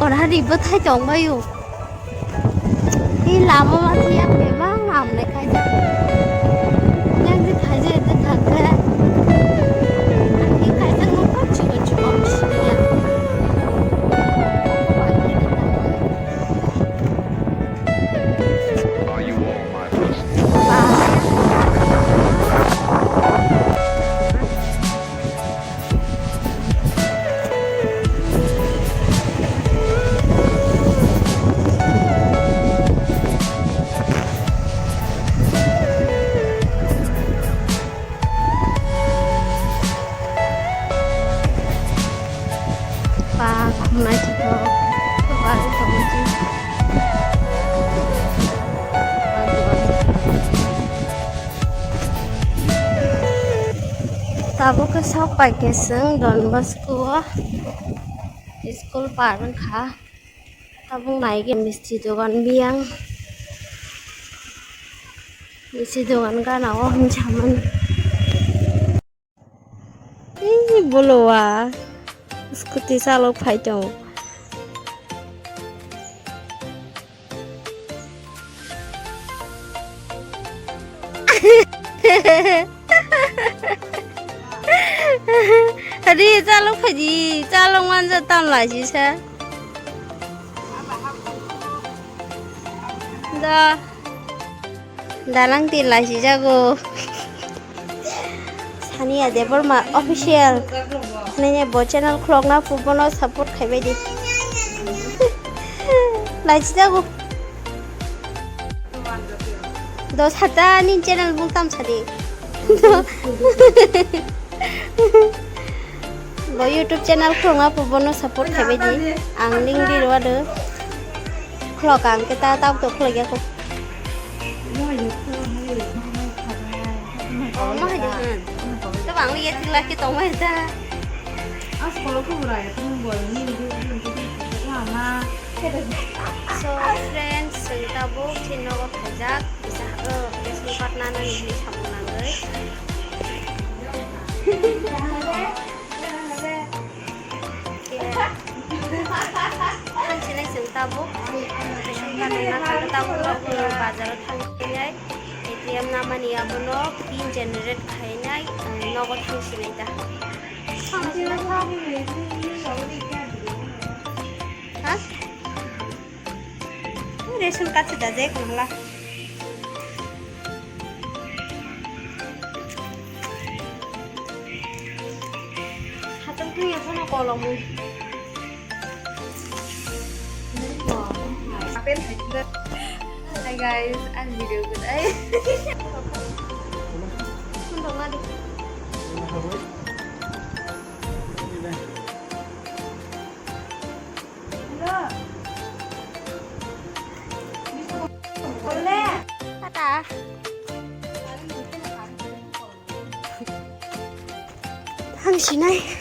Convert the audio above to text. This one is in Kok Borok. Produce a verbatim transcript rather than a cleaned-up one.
Ora ri bwthai tongbaio. I lama ma thiya bebak lamnai khaijak. Yang je khaijak ete thangkhe. I khaijak no kok chikon chikon siniya. Ba, khum naithothok. Ba, khum naithothok. Tabuk khe sok pai khe chwng Don Bosco o school par wngkha. Tabuk nai khe misti dogan biyang. Misti dogan gana o hinwi samani. Ee, bolowa scooty chalok phai tongo. Ri, chalok phaidi, chalok manja tam laisisa. Da. Dalang tin laisijago. Sania Debbarma official. Nini bo channel khulokna phubono support khaibai di. Laisijago. Dos hata ni channel bung tam sadi. Bo YouTube channel khulokna phubono support khaibai di. Ang link di rwado. Khulok ang khe ta tabuk to khulok ya ko. Oh, ma hai de, hmm. To bang ye thik laki tong mai ta. As kolo ko bura ya, tum bol ni ni ni ni ni ni na. So, friends, chwng tabuk chini nogo phaijak, kisa, uh, ration card nana ni hinwi samung nangwi. Thangsinai chwng tabuk, ration card nana thangwi tabuk bazaro thangsinai, A T M namani abono pin generate khainai, nogo thangsinai ta. Ha? Ration card se da je khong hala. Hatong thung ya phone kolom. Hi guys, ang video good ay. Sundong adi. Tata. Thangsinai.